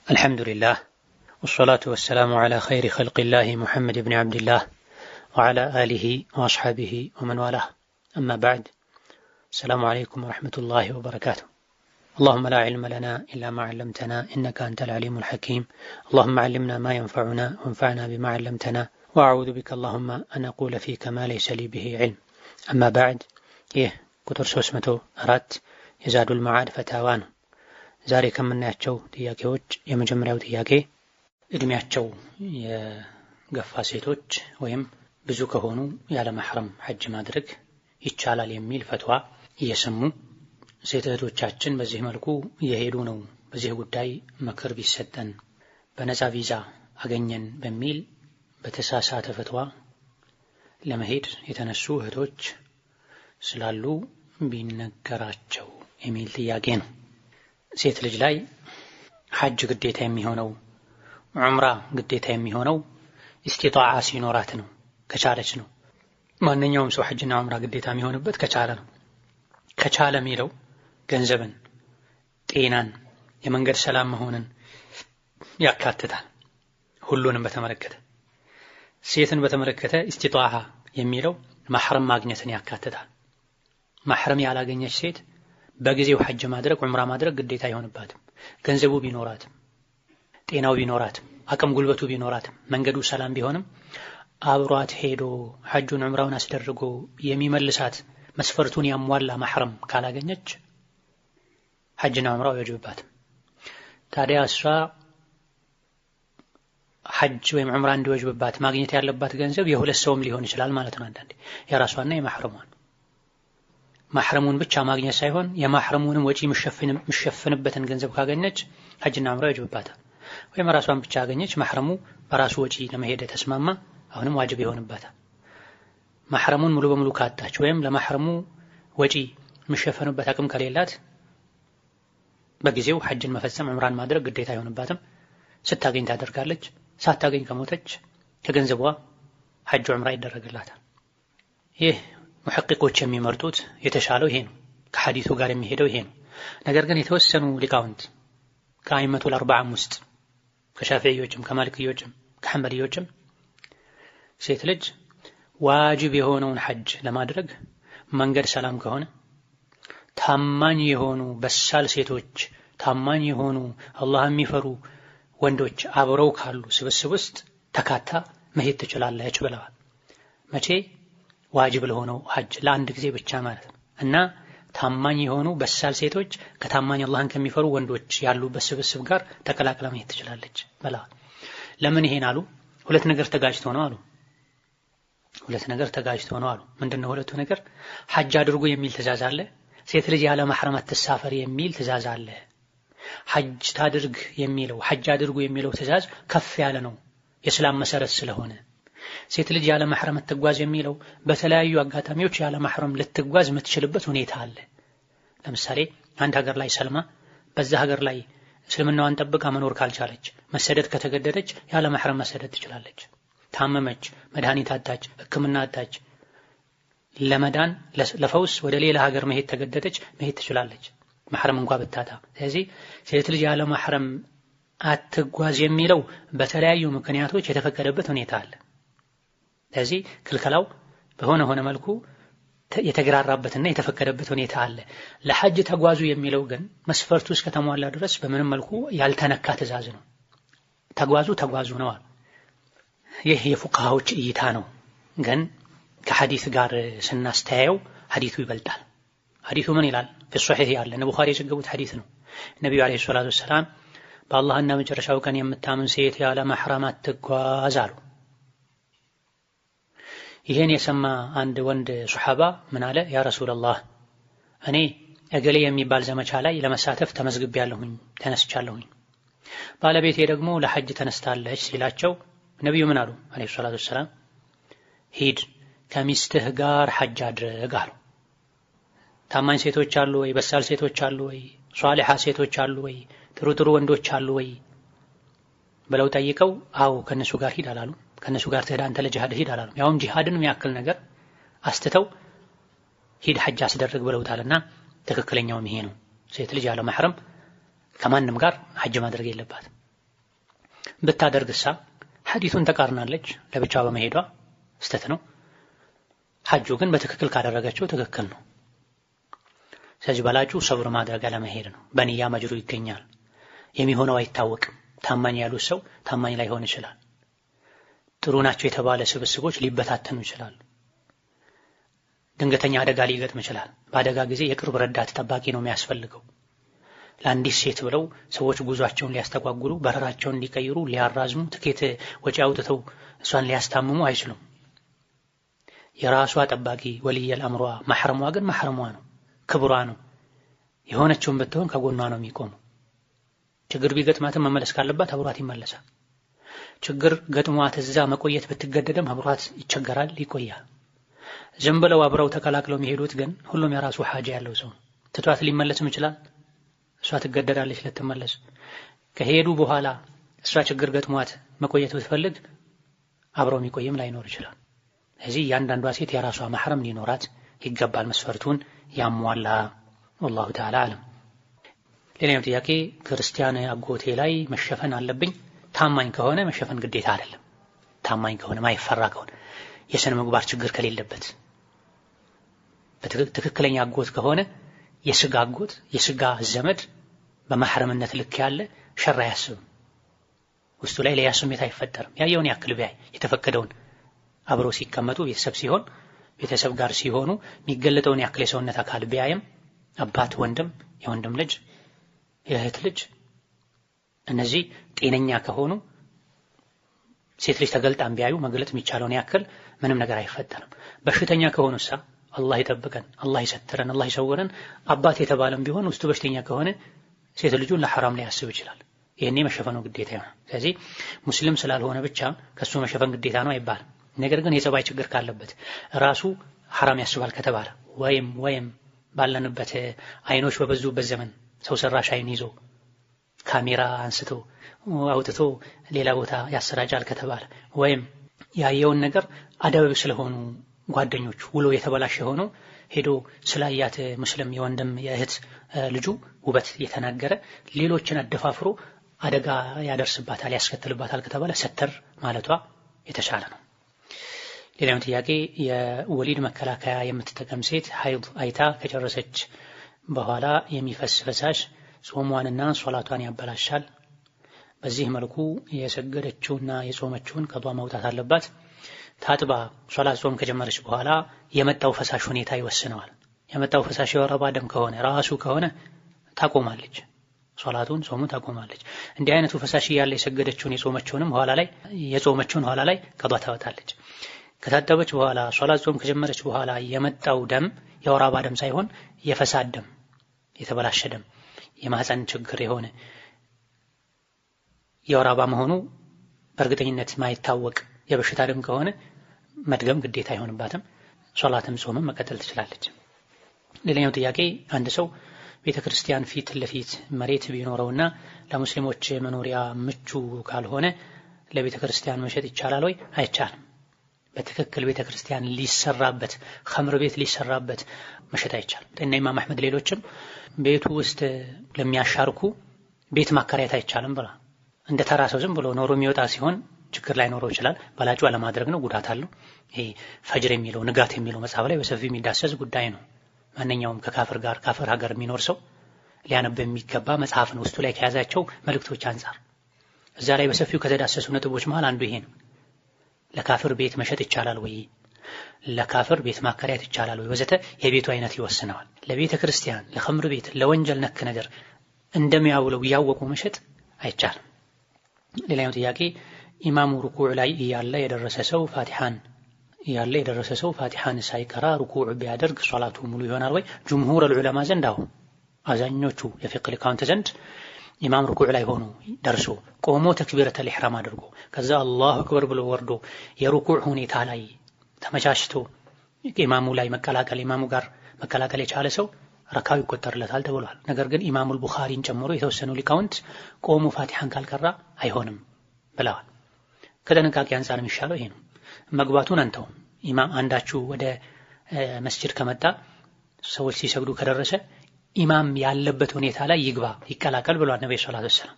الحمد لله والصلاة والسلام على خير خلق الله محمد بن عبد الله وعلى آله وأصحابه ومن والاه أما بعد السلام عليكم ورحمة الله وبركاته اللهم لا علم لنا إلا ما علمتنا إنك أنت العليم الحكيم اللهم علمنا ما ينفعنا وانفعنا بما علمتنا وأعوذ بك اللهم أن أقول فيك ما ليس لي به علم أما بعد ይህ ቁጥር 304 የዛዱል መዓድ ፈታዋ ነው። ዛሬ ከምናያቸው ጥያቄዎች የመጀመሪያው ጥያቄ እድሜያቸው የገፋ ሴቶች ወይም ብዙ ከሆኑ ያለ መሕረም ሐጅ ማድረግ ይቻላል የሚል ፈትዋ እየሰሙ ሴት እህቶቻችን በዚህ መልኩ እየሄዱ ነው። በዚህ ጉዳይ ምክር ቢሰጠን፣ በነፃ ቪዛ አገኘን በሚል በተሳሳተ ፈትዋ ለመሄድ የተነሱ እህቶች ስላሉ ቢነገራቸው የሚል ጥያቄ ነው። ሴት ልጅ ላይ ሐጅ ግዴታ የሚሆነው ዑምራ ግዴታ የሚሆነው ኢስቲጣዓ ሲኖራት ነው፣ ከቻለች ነው። ማንኛውም ሰው ሐጅና ዑምራ ግዴታ የሚሆንበት ከቻለ ነው። ከቻለ የሚለው ገንዘብን፣ ጤናን፣ የመንገድ ሰላም መሆንን ያካትታል። ሁሉንም በተመለከተ ሴትን በተመለከተ ኢስቲጣዓ የሚለው ማሕረም ማግኘትን ያካትታል። ማሕረም ያላገኘች ሴት በጊዜው ሐጅ ማድረግ ዑምራ ማድረግ ግዴታ አይሆንባትም። ገንዘቡ ቢኖራትም፣ ጤናው ቢኖራትም፣ አቅም ጉልበቱ ቢኖራትም፣ መንገዱ ሰላም ቢሆንም አብሯት ሄዶ ሐጁን ዑምራውን አስደርጎ የሚመልሳት መስፈርቱን ያሟላ ማሕረም ካላገኘች ሐጅና ዑምራው አይወጅብባትም። ታዲያ እሷ ሐጅ ወይም ዑምራ እንዲወጅብባት ማግኘት ያለባት ገንዘብ የሁለት ሰውም ሊሆን ይችላል ማለት ነው። አንዳንዴ የራሷና የማሕረሟን ማሕረሙን ብቻ ማግኘት ሳይሆን የማሕረሙንም ወጪ የሚሸፍንበትን ገንዘብ ካገኘች ሐጅና ዑምራ ይወጅብባታል። ወይም ራሷን ብቻ አገኘች፣ ማሕረሙ በራሱ ወጪ ለመሄድ ተስማማ፣ አሁንም ዋጅብ ይሆንባታል። ማሕረሙን ሙሉ በሙሉ ካጣች ወይም ለማሕረሙ ወጪ የሚሸፈንበት አቅም ከሌላት በጊዜው ሐጅን መፈጸም ዑምራን ማድረግ ግዴታ አይሆንባትም። ስታገኝ ታደርጋለች። ሳታገኝ ከሞተች ከገንዘቧ ሐጅ ዑምራ ይደረግላታል። ይህ ሙሐቂቆች የሚመርጡት የተሻለው ይሄ ነው። ከሐዲሱ ጋር የሚሄደው ይሄ ነው። ነገር ግን የተወሰኑ ሊቃውንት ከአይመቱል አርባዓም ውስጥ ከሻፊዒዮችም፣ ከማሊክዮችም፣ ከሐንበልዮችም ሴት ልጅ ዋጅብ የሆነውን ሐጅ ለማድረግ መንገድ ሰላም ከሆነ ታማኝ የሆኑ በሳል ሴቶች፣ ታማኝ የሆኑ አላህ የሚፈሩ ወንዶች አብረው ካሉ ስብስብ ውስጥ ተካታ መሄድ ትችላለች ብለዋል። መቼ? ዋጅብ ለሆነው ሐጅ ለአንድ ጊዜ ብቻ ማለት ነው። እና ታማኝ የሆኑ በሳል ሴቶች ከታማኝ አላህን ከሚፈሩ ወንዶች ያሉበት ስብስብ ጋር ተቀላቅላ መሄድ ትችላለች ብለዋል። ለምን ይሄን አሉ? ሁለት ነገር ተጋጭቶ ነው አሉ። ሁለት ነገር ተጋጭቶ ነው አሉ። ምንድነው ሁለቱ ነገር? ሐጅ አድርጉ የሚል ትእዛዝ አለ። ሴት ልጅ ያለ ማሕረም አትሳፈር የሚል ትእዛዝ አለ። ሐጅ ታድርግ የሚለው ሐጅ አድርጉ የሚለው ትእዛዝ ከፍ ያለ ነው፣ የእስላም መሰረት ስለሆነ። ሴት ልጅ ያለ ማሕረም አትጓዝ የሚለው በተለያዩ አጋጣሚዎች ያለ ማሕረም ልትጓዝ የምትችልበት ሁኔታ አለ። ለምሳሌ አንድ ሀገር ላይ ሰልማ በዛ ሀገር ላይ እስልምናዋን ጠብቃ መኖር ካልቻለች፣ መሰደድ ከተገደደች ያለ ማሕረም መሰደድ ትችላለች። ታመመች፣ መድኃኒት አጣች፣ ሕክምና አጣች፣ ለመዳን ለፈውስ ወደ ሌላ ሀገር መሄድ ተገደደች፣ መሄድ ትችላለች ማሕረም እንኳ ብታጣ። ስለዚህ ሴት ልጅ ያለ ማሕረም አትጓዝ የሚለው በተለያዩ ምክንያቶች የተፈቀደበት ሁኔታ አለ። ስለዚህ ክልከላው በሆነ ሆነ መልኩ የተግራራበትና የተፈቀደበት ሁኔታ አለ። ለሐጅ ተጓዙ የሚለው ግን መስፈርቱ እስከተሟላ ድረስ በምንም መልኩ ያልተነካ ትእዛዝ ነው። ተጓዙ ተጓዙ ነው አሉ። ይህ የፉቃሃዎች እይታ ነው። ግን ከሐዲስ ጋር ስናስተያየው ሐዲሱ ይበልጣል። ሐዲሱ ምን ይላል? في الصحيح ያለ እነ ቡኻሪ የዘገቡት ሐዲስ ነው። ነቢዩ عليه الصلاة والسلام በአላህና መጨረሻው ቀን የምታምን ሴት ያለ ማሕረም አትጓዝ አሉ። ይሄን የሰማ አንድ ወንድ ሱሐባ ምን አለ? يا رسول الله እኔ እገሌ የሚባል ዘመቻ ላይ ለመሳተፍ ተመዝግቤያለሁኝ፣ ተነስቻለሁኝ፣ ባለቤቴ ደግሞ ለሐጅ ተነስታለች ሲላቸው ነቢዩ ምን አሉ? عليه الصلاة والسلام ሂድ ከሚስትህ ጋር ሐጅ አድርግ አሉ። ታማኝ ሴቶች አሉ ወይ? በሳል ሴቶች አሉ ወይ? ሷሊሓ ሴቶች አሉ ወይ? ጥሩ ጥሩ ወንዶች አሉ ወይ ብለው ጠይቀው አዎ ከነሱ ጋር ሂድ አላሉ። ከነሱ ጋር ትሄድ አንተ ለጂሃድ ሂድ አላሉ። ያውም ጂሃድን የሚያክል ነገር አስትተው ሂድ ሐጅ አስደርግ ብለውታልና ትክክለኛውም ይሄ ነው። ሴት ልጅ ያለ ማሕረም ከማንም ጋር ሐጅ ማድረግ የለባትም። ብታደርግሳ ሐዲሱን ተቃርናለች፣ ለብቻዋ በመሄዷ ስተት ነው። ሐጁ ግን በትክክል ካደረገችው ትክክል ነው። ስለዚህ በላጩ ሰብር ማድረግ አለመሄድ ነው። በንያ መጅሩ ይገኛል። የሚሆነው አይታወቅም። ታማኝ ያሉት ሰው ታማኝ ላይሆን ይችላል። ጥሩ ናቸው የተባለ ስብስቦች ሊበታተኑ ይችላሉ። ድንገተኛ አደጋ ሊገጥም ይችላል። በአደጋ ጊዜ የቅርብ ረዳት ጠባቂ ነው የሚያስፈልገው። ለአንዲት ሴት ብለው ሰዎች ጉዟቸውን ሊያስተጓጉሉ፣ በረራቸውን ሊቀይሩ፣ ሊያራዝሙ፣ ትኬት ወጪ አውጥተው እሷን ሊያስታምሙ አይችሉም። የራሷ ጠባቂ ወልየል አምሯ ማሕረሟ ግን ማሕረሟ ነው፣ ክብሯ ነው። የሆነችውን ብትሆን ከጎኗ ነው የሚቆመው። ችግር ቢገጥማትም መመለስ ካለባት አብሯት ይመለሳል። ችግር ገጥሟት እዛ መቆየት ብትገደድም አብሯት ይቸገራል፣ ይቆያል። ዝም ብለው አብረው ተቀላቅለው የሚሄዱት ግን ሁሉም የራሱ ሓጃ ያለው ሰው ነው። ትቷት ሊመለስም ይችላል። እሷ ትገደዳለች ልትመለስ። ከሄዱ በኋላ እሷ ችግር ገጥሟት መቆየት ብትፈልግ አብረው የሚቆይም ላይኖር ይችላል። ስለዚህ እያንዳንዷ ሴት የራሷ ማሕረም ሊኖራት ይገባል፣ መስፈርቱን ያሟላ። ወላሁ ተዓላ አለም። ሌላኛው ጥያቄ ክርስቲያን አጎቴ ላይ መሸፈን አለብኝ? ታማኝ ከሆነ መሸፈን ግዴታ አይደለም። ታማኝ ከሆነ ማይፈራ ከሆነ የስነ ምግባር ችግር ከሌለበት ትክክለኛ አጎት ከሆነ የስጋ አጎት የስጋ ዘመድ በማሕረምነት ልክ ያለ ሸር አያስብም። ውስጡ ላይ ሌላ ስሜት አይፈጠርም። ያየውን ያክል ቢያይ የተፈቀደውን አብረው ሲቀመጡ ቤተሰብ ሲሆን ቤተሰብ ጋር ሲሆኑ የሚገለጠውን ያክል የሰውነት አካል ቢያይም አባት፣ ወንድም፣ የወንድም ልጅ፣ የእህት ልጅ እነዚህ ጤነኛ ከሆኑ ሴት ልጅ ተገልጣም ቢያዩ መግለጥ የሚቻለውን ያክል ምንም ነገር አይፈጠርም። በሽተኛ ከሆኑሳ አላህ ይጠብቀን፣ አላህ ይሰትረን፣ አላህ ይሰውረን። አባት የተባለም ቢሆን ውስጡ በሽተኛ ከሆነ ሴት ልጁን ለሐራም ሊያስብ ይችላል። ይሄኔ መሸፈኑ ግዴታ ይሆናል። ስለዚህ ሙስሊም ስላልሆነ ብቻ ከሱ መሸፈን ግዴታ ነው አይባልም። ነገር ግን የጸባይ ችግር ካለበት ራሱ ሐራም ያስባል ከተባለ ወይም ባለንበት አይኖች በበዙበት ዘመን ሰው ሰራሽ አይን ይዞ ካሜራ አንስቶ አውጥቶ ሌላ ቦታ ያሰራጫል ከተባለ ወይም ያየውን ነገር አደብ ስለሆኑ ጓደኞች ውሎ የተበላሸ ሆኖ ሄዶ ስላያት ሙስሊም የወንድም የእህት ልጁ ውበት የተናገረ ሌሎችን አደፋፍሮ አደጋ ያደርስባታል ያስከትልባታል ከተባለ ሰተር ማለቷ የተሻለ ነው። ሌላው ጥያቄ የወሊድ መከላከያ የምትጠቀም ሴት ሐይድ አይታ ከጨረሰች በኋላ የሚፈስ ፈሳሽ ጾሟንና ሶላቷን ያበላሻል። በዚህ መልኩ የሰገደችውና የጾመችውን ቀዷ ማውጣት አለባት። ታጥባ ሶላት ጾም ከጀመረች በኋላ የመጣው ፈሳሽ ሁኔታ ይወስነዋል። የመጣው ፈሳሽ የወር አበባ ደም ከሆነ ራሱ ከሆነ ታቆማለች፣ ሶላቱን ጾሙን ታቆማለች። እንዲህ አይነቱ ፈሳሽ እያለ የሰገደችውን የጾመችውንም ኋላ ላይ የጾመችውን ኋላ ላይ ቀዷ ታወጣለች። ከታጠበች በኋላ ሶላት ጾም ከጀመረች በኋላ የመጣው ደም የወር አበባ ደም ሳይሆን የፈሳድ ደም፣ የተበላሸ ደም፣ የማህፀን ችግር የሆነ የወር አበባ መሆኑ በእርግጠኝነት ማይታወቅ የበሽታ ደም ከሆነ መድገም ግዴታ አይሆንባትም። ሶላትም ጾምም መቀጠል ትችላለች። ሌላኛው ጥያቄ አንድ ሰው ቤተክርስቲያን ፊት ለፊት መሬት ቢኖረውና ለሙስሊሞች መኖሪያ ምቹ ካልሆነ ለቤተክርስቲያን መሸጥ ይቻላል ወይ? አይቻልም። በትክክል ቤተክርስቲያን ሊሰራበት ኸምር ቤት ሊሰራበት መሸጥ አይቻልም። እና ኢማም አህመድ ሌሎችም ቤቱ ውስጥ ለሚያሻርኩ ቤት ማከራየት አይቻልም ብላ እንደ ተራ ሰው ዝም ብሎ ኖሮ የሚወጣ ሲሆን ችግር ላይ ኖሮ ይችላል። በላጩ አለማድረግ ነው፣ ጉዳት አለው። ይሄ ፈጅር የሚለው ንጋት የሚለው መጽሐፍ ላይ በሰፊው የሚዳሰስ ጉዳይ ነው። ማንኛውም ከካፍር ጋር ካፍር ሀገር የሚኖር ሰው ሊያነብ የሚገባ መጽሐፍ ነው። ውስጡ ላይ ከያዛቸው መልእክቶች አንጻር እዛ ላይ በሰፊው ከተዳሰሱ ነጥቦች መሃል አንዱ ይሄ ነው። ለካፍር ቤት መሸጥ ይቻላል ወይ? ለካፍር ቤት ማከራየት ይቻላል ወይ? ወዘተ የቤቱ አይነት ይወስነዋል። ለቤተ ክርስቲያን፣ ለኸምር ቤት፣ ለወንጀል ነክ ነገር እንደሚያውለው እያወቁ መሸጥ አይቻልም። ሌላኛው ጥያቄ ኢማሙ ሩኩዕ ላይ እያለ የደረሰ ሰው ፋቲሃን ሳይቀራ ሩኩዕ ቢያደርግ ሶላቱ ሙሉ ይሆናል ወይ? جمهور العلماء ዘንድ አዎ፣ አብዛኞቹ የፊቅህ ሊቃውንት ዘንድ ኢማም ሩኩዕ ላይ ሆኖ ደርሶ ቆሞ ተክቢረተል ኢሕራም አድርጎ ከዛ الله أكبر ብሎ ወርዶ የሩኩዕ ሁኔታ ላይ ተመቻችቶ ኢማሙ ላይ መቀላቀል ኢማሙ ጋር መቀላቀል የቻለ ሰው ረካው ይቆጠርለታል ተብሏል። ነገር ግን ኢማሙል ቡኻሪን ጨምሮ የተወሰኑ ሊቃውንት ቆሞ ፋቲሃን ካልቀራ አይሆንም ብለዋል። ከጥንቃቄ አንፃር የሚሻለው ይሄ ነው። መግባቱን አንተውም። ኢማም አንዳችሁ ወደ መስጂድ ከመጣ ሰዎች ሲሰግዱ ከደረሰ ኢማም ያለበት ሁኔታ ላይ ይግባ ይቀላቀል ብሏል ነብዩ ሰለላሁ ዐለይሂ ወሰለም።